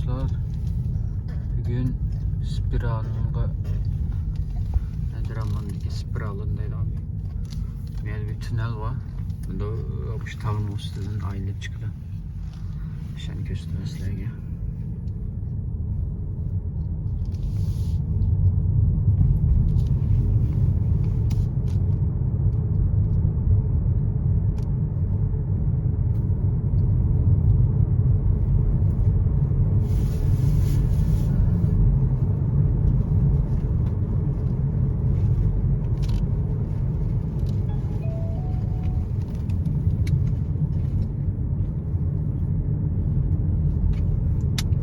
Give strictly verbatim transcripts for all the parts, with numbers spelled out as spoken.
بۈگۈن سپىرالىنغا، ھەيدەرابادتىكى سپىرالىن دەيدىغان بۇ يەردە بىر تۈنەل بار. بۇندا مۇشۇ تاغنىڭ ئۈستىدىن ئايلىنىپ چىقىدۇ. شۇنى كۆرسىتىمەن سىلەرگە.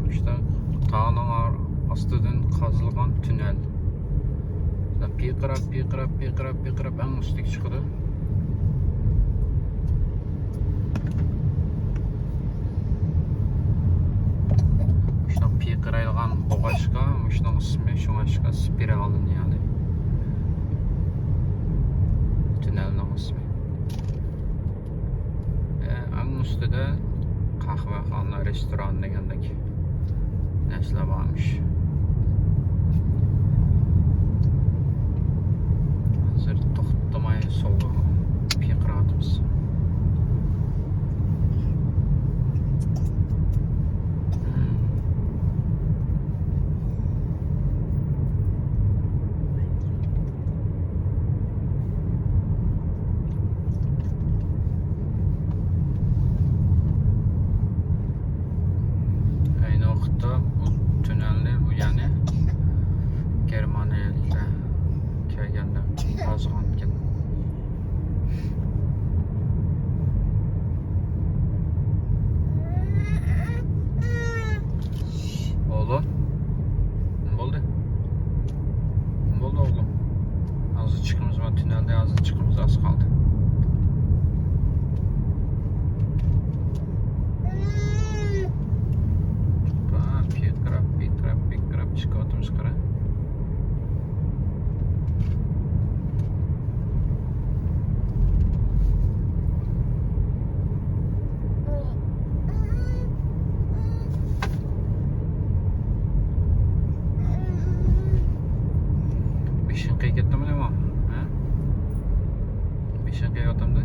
مۇشۇنداق تاغنىڭ ئار-، ئاستىدىن قازىلغان تۈنەل. پىرقىراپ، پىرقىراپ، پىرقىراپ، پىرقىراپ ئەڭ ئۈستىگە چىقىدۇ. مۇشۇنداق پىرقىرايدىغان بولغاچقا، مۇشۇنىڭ ئىسمى شۇڭلاشقا سپىرالىن، يەنى تۈنەلنىڭ ئىسمى. ئەڭ ئۈستىدە قەھۋەخانا، رېستوران دېگەندەك نەرسىلەر بارمىش. ھازىر توختىماي سوۋغا پىرقىراۋاتىمىز. ئەينى ۋاقىتتا بۇ تۈنەلنى، بۇ يەنى گېرمانىيەلىكلەر كەلگەندە قازغانكەن. ئوغلۇم. بولدى. بولدى ئوغلۇم. ھازىر چىقىمىز، مانا تۈنەلدە ھازىر چىقىمىز، ئاز قالدى. پىرقىراپ، پىرقىراپ، پىرقىراپ چىقىۋاتىمىز، قارا. بېشىڭ قېيىپ كەتتىمۇ نېمە؟ ھە؟ بېشىڭ قېيىۋاتامدۇ؟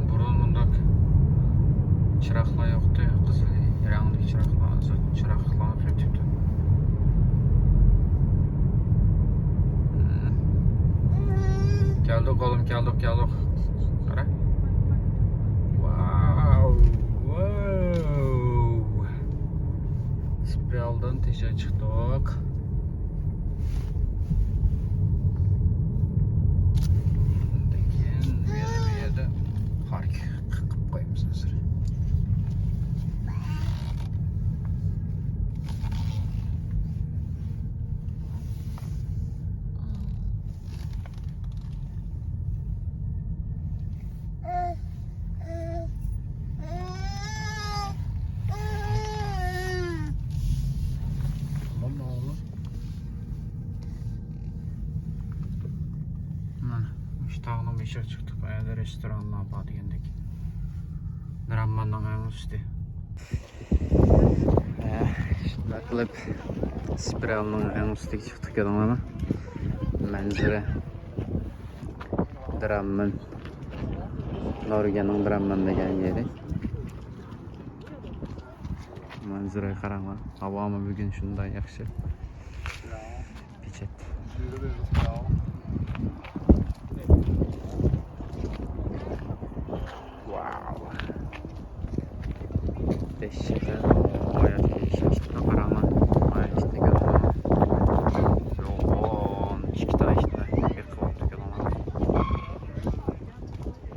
بۇرۇن مۇنداق چىراغلار يوقتى، قىزىل رەڭلىك چىراغلار، ھازىر چىراغلار قېتىپتۇ. كەلدۇق، ئوغلۇم، كەلدۇق، كەلدۇق. قارا. ۋاۋ، ۋاۋ. سپىرالدىن تېشىغا چىقتۇق. لېكىن بۇ يەردە، بۇ يەردە پارك قىلىپ قويىمىز ھازىر. مانا، مۇشۇ تاغنىڭ بېشىغا چىقتۇق. بۇ يەردە رېستورانلار بار دېگەندەك. درامماننىڭ ئەڭ ئۈستى. ھە، شۇنداق قىلىپ سپىرالنىڭ ئەڭ ئۈستىگە چىقتۇق، كۆردۈڭلارمۇ؟ مەنزىرە. دراممىن. نورۋېگىيەنىڭ دراممىن دېگەن يېرى. مەنزىرىگە قاراڭلار. ھاۋامۇ بۈگۈن شۇنداق ياخشى. پېچەت. ۋاۋ. دەھشەت، ھە؟ ئاياغ كىيىش ئىتنى قاراڭلار. ئاياغ ئىتنى كۆرۈڭلار. يوغان ئىككى تال ئىتنى بېقىۋاپتۇ، كۆرۈڭلار.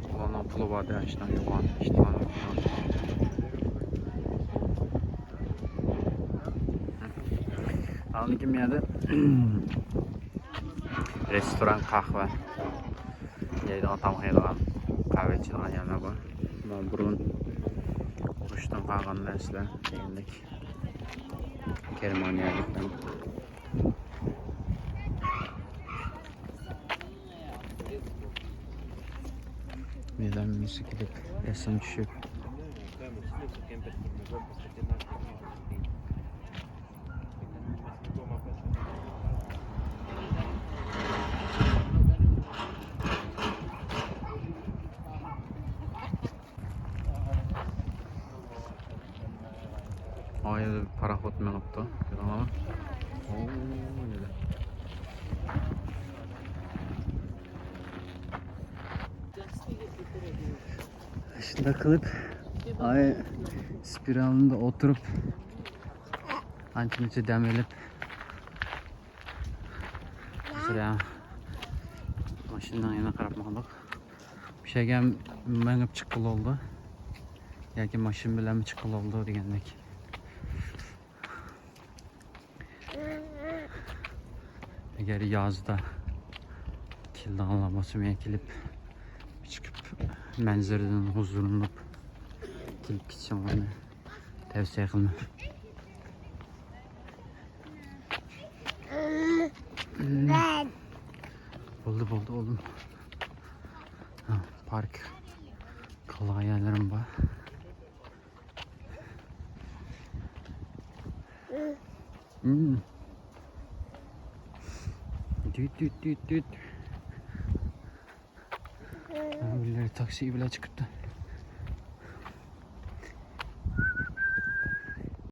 ئۇلارنىڭ پۇلى بار دە، ئىشتان يوغان، ئىشتان يوغان. ئاندىن كېيىن بۇ يەردە رېستوران، قەھۋە يەيدىغان، تاماق يەيدىغان، قەھۋە ئىچىدىغان يەرلەر بار. مانا بۇرۇن ئۇرۇشتىن قالغان نەرسىلەر دېگەندەك. گېرمانىيەلىكلەر. ئادەم مۇشۇ كېلىپ رەسىم چۈشۈپ. ئايدا پاراخوت مېڭىپتۇ. كۆرۈڭلارمۇ؟ ئوو، يەنە. شۇنداق قىلىپ، ئاي، سپىرالنىدا ئولتۇرۇپ، ئانچە-مۇنچە دەم ئېلىپ، ھازىر ماشىنىنىڭ يېنىغا قاراپ ماڭدۇق. بۇ يەرگە مېڭىپ چىققىلى بولىدۇ ياكى ماشىنا بىلەنمۇ چىققىلى بولىدۇ دېگەندەك. ئەگەر يازدا كېلىدىغانلار بولسا، مەن كېلىپ چىقىپ مەنزىرىدىن ھۇزۇرلىنىپ كېلىپ كېتىشىڭلارنى تەۋسىيە قىلىمەن. بولدى، بولدى، ئوغلۇم. ھە، پارك قىلىدىغان يەرلىرىم بار. دۈت، دۈت، دۈت، دۈت. ھە، بىرلەر تاكسى بىلەن چىقىپتۇ.